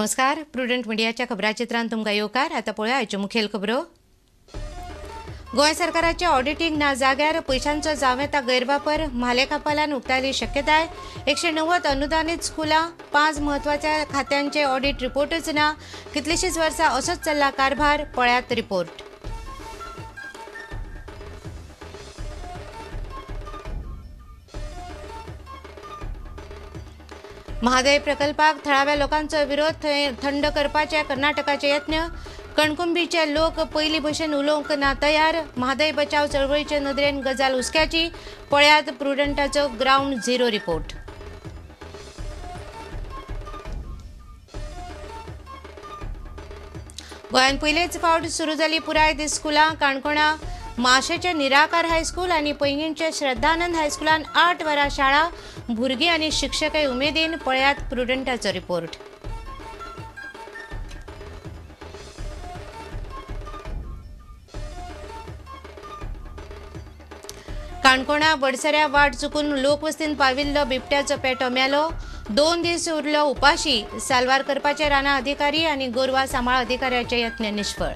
नमस्कार, प्रुडंट मिडियाच्या खबराचित्रांत तुमकां येवकार. आतां पळोवया आयच्यो मुखेल खबरो. गोंय सरकाराचें ऑडिटींग ना जाग्यार पयशांचो जावं येता गैरवापर, म्हालेखापालान उक्तायली शक्यताय. 190 अनुदानीत स्कुलां, 5 म्हत्वाच्या खात्यांचे ऑडिट रिपोर्टच ना. कितलींशींच वर्सां असोच चल्ला कारभार, पळयात रिपोर्ट. म्हादय प्रकल्पाक थळाव्या लोकांचो विरोध थंड करपाचे कर्नाटकाचे यत्न. कणकुंबीचे लोक पयली भशेन उलोवंक ना तयार. म्हादय बचाव चळवळीचे नदरेन गजाल हुस्क्याची. पळयात प्रुडंटाचो ग्रावंड झिरो रिपोर्ट. गोंयांत पयलेच फावट सुरू जाली पुराय दीस स्कुलां. काणकोणा माशेचे निराकार हायस्कूल आनी पैंगीणचे श्रद्धानंद हायस्कुलान 8 वरां शाळा, भुरगीं आनी शिक्षकय उमेदीन. पळयात प्रुडंटाचो रिपोर्ट. काणकोणा वडसऱ्या वाट चुकून लोकवस्तीन पाविल्लो बिबट्याचो पेटो मेलो. 2 दीस उरलो उपाशी. साल्वार करपाचे रानां अधिकारी आनी गोरवां सांबाळ अधिकाऱ्याचे यत्न निष्फळ.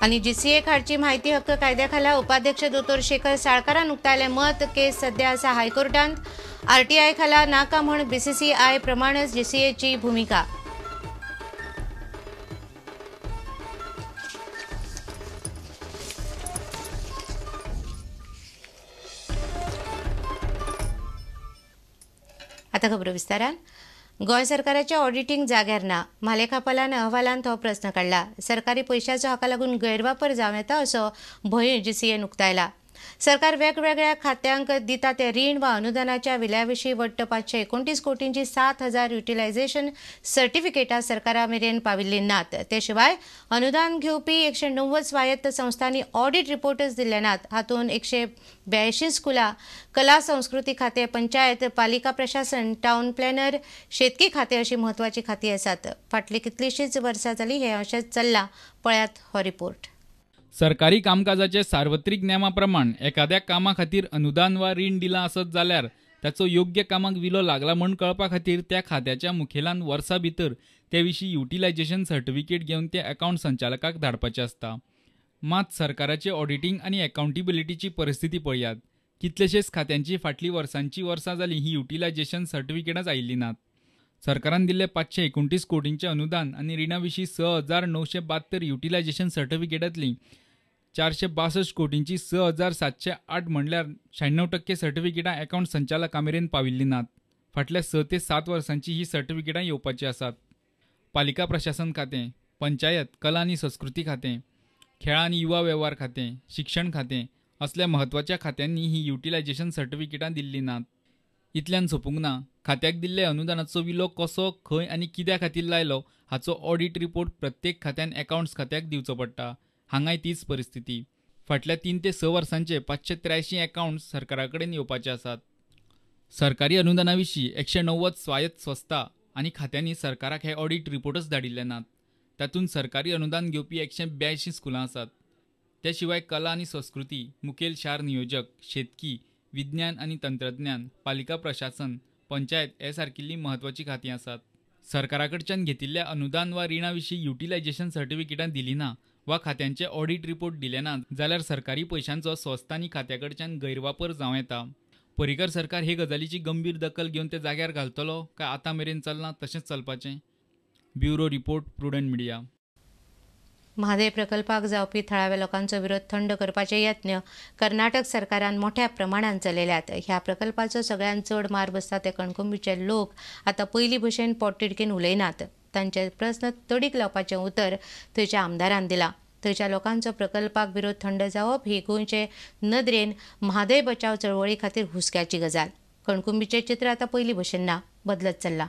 आनी जीसीए खाडची माहिती हक्क कायद्याखाला उपाध्यक्ष दोतोर शेखर साळकारान उक्तायलें मत. केस सध्या आसा हायकोर्टांत. आरटीआय खाला नाका म्हण बीसीसीआय प्रमाणच जीसीएची भूमिका. आता खबरो विस्तारान. गोंय सरकाराचें ऑडिटींग जाग्यार ना. म्हालेखापालान अहवालांत हो प्रस्न काडला. सरकारी पयशाचो हाका लागून गैरवापर जावं येता असो भंय जीसीएन उक्तायला. सरकार वेगवेगळ्या खात्यांक दिता ते रीण वा अनुदानाच्या विल्या विशीं वट्ट 529 कोटींची 7,000 युटिलायझेशन सर्टिफिकेटां सरकारा मेरेन पाविल्लीं नात. ते शिवाय अनुदान घेवपी 190 स्वायत्त संस्थांनी ऑडिट रिपोर्टच दिल्ले नात. हातूंत 182 स्कुलां, कला संस्कृती खातें, पंचायत, पालिका प्रशासन, टावन प्लॅनर, शेतकी खातें अशीं म्हत्वाचीं खातीं आसात. फाटलीं कितलींशींच वर्सां जालीं हें अशेंच चल्लां. पळयात हो रिपोर्ट. सरकारी कामकाजाचे सार्वत्रिक नेमा प्रमाण एखाद्या कामा खातीर अनुदान वा रीण दिलां आसत जाल्यार ताचो योग्य कामाक विलो लागला म्हूण कळपा खातीर त्या खात्याच्या मुखेलान वर्सा भितर ते विशीं युटिलायझेशन सर्टिफिकेट घेवन ते अकाउंट संचालकाक धाडपाचें आसता. मात सरकाराचे ऑडिटींग आनी अकाउंटेबिलिटीची परिस्थिती पळयात. कितलेशेच खात्यांची फाटलीं वर्सांची वर्सां जालीं ही युटिलायझेशन सर्टिफिकेटांच आयिल्लीं नात. सरकारान दिल्ले 529 कोटींचें अनुदान आनी रिणा विशीं 6,972 युटिलायझेशन सर्टिफिकेटांतलीं 462 कोटींची 6,708 म्हणल्यार 96% सर्टिफिकेटां अकाउंट संचालका मेरेन पाविल्लीं नात. फाटल्या 6 ते 7 वर्सांची ही सर्टिफिकेटां येवपाची आसात. पालिका प्रशासन खातें, पंचायत, कला आनी संस्कृती खातें, खेळां आनी युवा वेव्हार खातें, शिक्षण खातें असल्या म्हत्वाच्या खात्यांनी ही युटिलायझेशन सर्टिफिकेटां दिल्लीं नात. इतल्यान सोंपूंक ना. खात्याक दिल्ले अनुदानाचो विलो कसो, खंय आनी कित्या खातीर लायलो हाचो ऑडिट रिपोर्ट प्रत्येक खात्यान अकाउंट्स खात्याक दिवचो पडटा. हांगाय तीच परिस्थिती. फाटल्या 3 ते 6 वर्सांचे 583 अकाउंट्स सरकारा कडेन येवपाचे आसात. सरकारी अनुदाना विशीं 190 स्वायत्त संस्था आनी खात्यांनी सरकाराक हे ऑडिट रिपोर्टच धाडिल्ले नात. तातूंत सरकारी अनुदान घेवपी 182 स्कुलां आसात. ते शिवाय कला आनी संस्कृती, मुखेल शार नियोजक, शेतकी, विज्ञान आनी तंत्रज्ञान, पालिका प्रशासन, पंचायत हे सारकिल्लीं म्हत्वाचीं खातीं आसात. सरकारा कडच्यान घेतिल्ल्या अनुदान वा रिणा विशीं युटिलायझेशन सर्टिफिकेटां दिलीं ना वा खात्यांचे ऑडिट रिपोर्ट दिले ना जाल्यार सरकारी पयशांचो संस्था आनी खात्या कडच्यान गैरवापर जावं येता. पर्रीकर सरकार हे गजालीची गंभीर दखल घेवन ते जाग्यार घालतलो काय आतां मेरेन चल्लां तशेंच चलपाचें? Bureau report, Prudent Media. Mhadei प्रकल्पाक जावपी थळाव्या लोकांचो विरोध थंड करपाचे यत्न कर्नाटक सरकारान मोठ्या प्रमाणान चलयल्यात. ह्या प्रकल्पाचो सगळ्यांत चड मार बसता ते कणकुंबीचे लोक आतां पयलीं भशेन पोटतिडकीन उलयनात. तांचे प्रस्न तडीक लावपाचें उतर थंयच्या आमदारान दिलां. थंयच्या लोकांचो प्रकल्पाक विरोध थंड जावप ही गोंयचे नदरेन म्हादय बचाव चळवळी खातीर हुस्क्याची गजाल. कणकुंबीचें चित्र आतां पयलीं भशेन ना, बदलत चल्लां.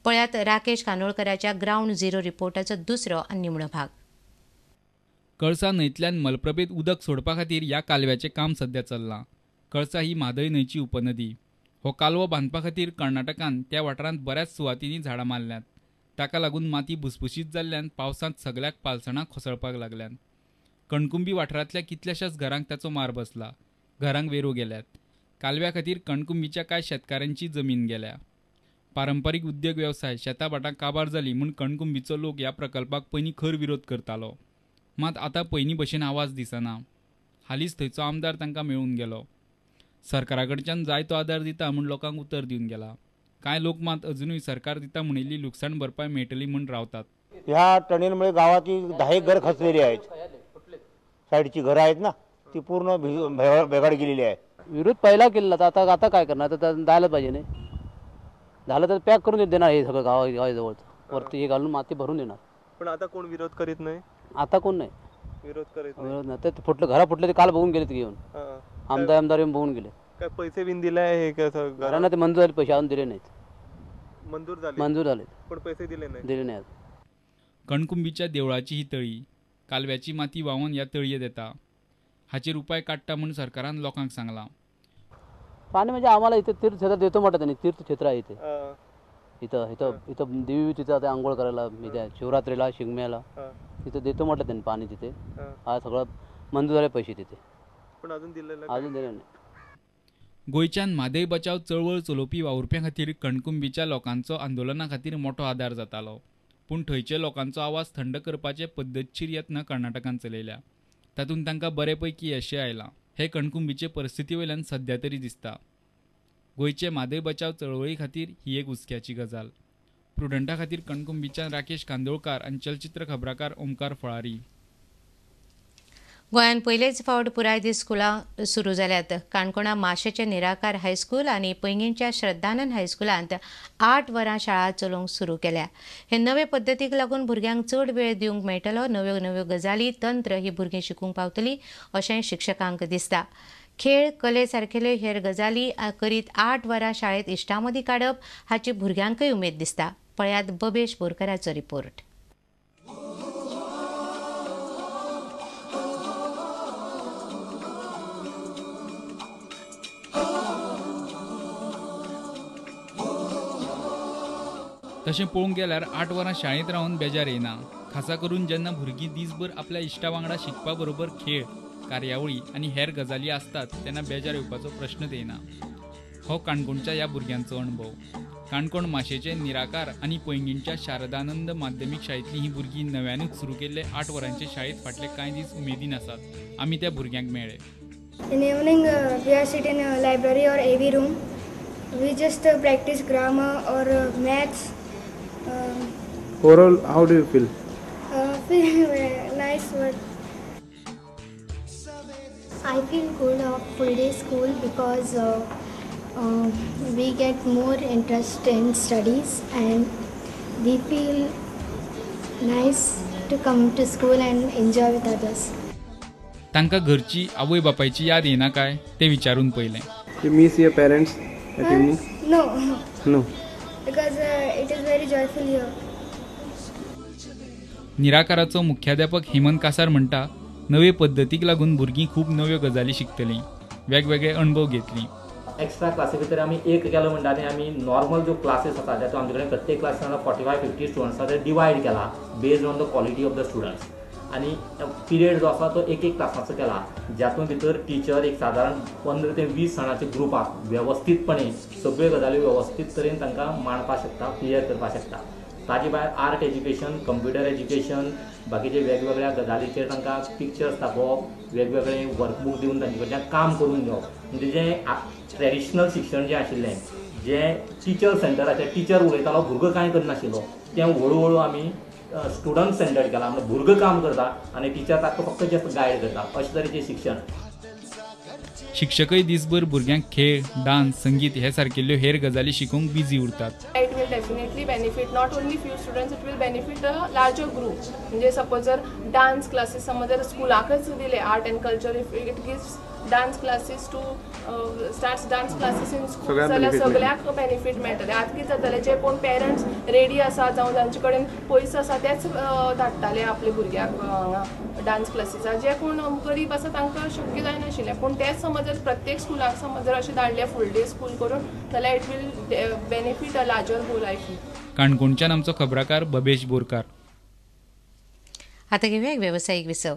पळयात राकेश कानोळकराच्या ग्रावंड झिरो रिपोर्टाचो दुसरो आनी निमणो भाग. कळसा न्हंयतल्यान मलप्रभेंत उदक सोडपा खातीर ह्या कालव्याचें काम सध्या चल्लां. कळसा ही म्हादय न्हंयची उपनदी. हो कालवो बांदपा खातीर कर्नाटकान त्या वाठारांत बऱ्याच सुवातींनी झाडां मारल्यांत. ताका लागून माती भुसभुशीत जाल्ल्यान पावसांत सगळ्याक पालसणां कोसळपाक लागल्यांत. कणकुंबी वाठारांतल्या कितल्याशाच घरांक ताचो मार बसला. घरांक वेरो गेल्यात. कालव्या खातीर कणकुंबीच्या कांय शेतकारांची जमीन गेल्या. पारंपारीक उद्योग वेवसाय शेतां भाटां काबार जाली म्हूण कणकुंबीचो लोक ह्या प्रकल्पाक पयलीं खर विरोध करतालो. मात आतां पयलीं भशेन आवाज दिसना. हालींच थंयचो आमदार तांकां मेळून गेलो. सरकारा कडच्यान जायतो आदार दिता म्हूण लोकांक उतर दिवन गेला. कांय लोक मात अजुनूय सरकार दिता म्हणिल्ली लुकसाण भरपाय मेळटली म्हूण रावतात. ह्या टनेलमुळे गावाची 10 घर खचलेली आहेत. साईडची घरं आहेत ना ती पूर्ण भेगाड गेलेली आहे. विरोध पहिला केला तर आता आता काय करणार, आता जायला पाहिजे नाही. झालं तर पॅक करून देणार हे सगळं गावाजवळचं वरती हे घालून माती भरून देणार. पण आता कोण विरोध करीत नाही. आता कोण नाही विरोध करीत नाही. ते फुटलं घरा फुटले ते काल बघून गेले ते घेऊन आमदार आमदार येऊन बघून गेले. काय पैसे बिन दिले आहे कसं घरांना ते मंजूर झाले, पैसे अजून दिले नाहीत. मंजूर झाले, मंजूर झाले पण पैसे दिले नाही, दिले नाही. कणकुंबीच्या देवळाची ही तळी कालव्याची माती व्हांवन ह्या तळयेत येता. हाचेर उपाय काडटा म्हूण सरकारान लोकांक सांगलां. पाणी म्हणजे आम्हाला इथे तीर्थक्षेत्र देतो म्हटलं त्यांनी. तीर्थक्षेत्र आहे इथे, इथं इथं इथं देवी तिथं आता आंघोळ करायला इथे शिवरात्रीला शिगम्याला तिथं देतो म्हटलं त्यांनी पाणी तिथे. हा सगळं मंजूर झाले पैसे तिथे, पण अजून दिलेलं अजून दिले नाही. गोंयच्यान म्हादय बचाव चळवळ चलोवपी वावुरप्यां खातीर कणकुंबीच्या लोकांचो आंदोलना खातीर मोठो आदार जातालो. पूण थंयच्या लोकांचो आवाज थंड करपाचे पद्दतशीर यत्न कर्नाटकान चलयल्या. तातूंत तांकां बरे पैकी यशय आयलां. हे कणकुंबीचे परिस्थिती वयल्यान सध्या तरी दिसता. गोंयचे म्हादय बचाव चळवळी खातीर ही एक हुस्क्याची गजाल. प्रुडंटा खातीर कणकुंबीच्यान राकेश कांदोळकार आनी चलचित्र खबराकार ओमकार फळारी. गोंयांत पयलेच फावट पुराय दीस स्कुलां सुरू जाल्यात. काणकोणा माशेचे निराकार हायस्कूल आनी पैंगीणच्या श्रद्धानंद हायस्कुलांत 8 वरां शाळा चलोवंक सुरू केल्या. हे नवे पद्दतीक लागून भुरग्यांक चड वेळ दिवंक मेळटलो. नव्यो नव्यो गजाली तंत्र ही भुरगीं शिकूंक पावतली अशें शिक्षकांक दिसता. खेळ कले सारकेल्यो हेर गजाली करीत 8 वरां शाळेंत इश्टां मदीं काडप हाची भुरग्यांकय उमेद दिसता. पळयात बबेश बोरकराचो रिपोर्ट. तशें पळोवंक गेल्यार 8 वरां शाळेंत रावन बेजार येना. खासा करून जेन्ना भुरगीं दीसभर आपल्या इश्टा वांगडा शिकपा बरोबर खेळ, कार्यावळी आनी हेर गजाली आसतात तेन्ना बेजार येवपाचो प्रश्नच येना. हो काणकोणच्या ह्या भुरग्यांचो अणभव. काणकोण माशेचे निराकार आनी पैंगीणच्या शारदानंद माध्यमीक शाळेंतलीं हीं भुरगीं नव्यानूच सुरू केल्ले 8 वरांचे शाळेंत फाटले कांय दीस उमेदीन आसात. आमी त्या भुरग्यांक मेळ्ळे. In evening we are sit in library or AV room. We just practice grammar or maths. Overall, how do you feel? Feel nice. But I feel good of full day school because we get more interest in studies and we feel nice to come to school and enjoy with others. तांकां घरची आवय बापायची याद येना काय ते विचारून पळयलें. You miss your parents at evening? No. No. Because it is very joyful here. निराकाराचो मुख्याध्यापक हेमंत कासार म्हणटा, नवे पद्दतीक लागून भुरगीं खूब नव्यो गजाली शिकतलीं, वेगवेगळे अणभव घेतलीं. एक्स्ट्रा क्लासी भितर आमी एक केलो म्हणटा ते आमी नॉर्मल ज्यो क्लासीस आसा तातूंत आमचे कडेन प्रत्येक क्लासान 45-50 स्टुडंट्स आसा ते डिवायड केला based on the quality of the students. आनी पिरियड जो आसा तो एक एक क्लासाचो केला ज्यातून भितर टिचर एक सादारण 15 ते 20 जाणांच्या ग्रुपाक वेवस्थीतपणे सगळ्यो गजाली वेवस्थीत तरेन तांकां मांडपाक शकता, क्लियर करपाक शकता. ताजे भायर आर्ट एज्युकेशन, कंप्युटर एज्युकेशन, बाकीचे वेगवेगळ्या गजालीचेर तांकां पिक्चर्स दाखोवप, वेगवेगळे वर्कबूक दिवन तांचे कडल्यान काम करून घेवप. म्हणजे जें ट्रेडिशनल शिक्षण जें आशिल्लें, जें टिचर सेंटराचेर टिचर उलयतालो, भुरगो कांय करनाशिल्लो, तें हळू हळू आमी स्टुडंट सेंटर्ड केला. म्हणजे भुरगो काम करता आनी टिचर ताका फक्त जस्ट गायड करता, अशें तरेचें शिक्षण. शिक्षकय दिसभर भुरग्यांक खेळ, डान्स, संगीत हे सारकेल्यो हेर गजाली शिकोवंक बिजी उरतात. It will definitely benefit not only few students, it will benefit a larger group. म्हणजे सपोज जर डान्स क्लासीस समज जर स्कुलाकच दिले, art and culture, if it gives dance classes to starts dance classes in school जाल्यार सगळ्यांक benefit मेळटलें. आतां कितें जातालें, जे कोण पेरंट्स रेडी आसा जावं जांचे कडेन पयसो आसा तेच धाडटाले आपले भुरग्यांक हांगा डान्स क्लासीसाक. जे कोण गरीब आसा तांकां शक्य जायनाशिल्लें. पूण तेच समज जर प्रत्येक स्कुलाक समज जर अशें धाडलें फूल डे स्कूल करून जाल्यार it will benefit a larger whole I feel. काणकोणच्यान आमचो खबराकार बबेश बोरकार. आतां घेवया एक वेवसायीक विसव.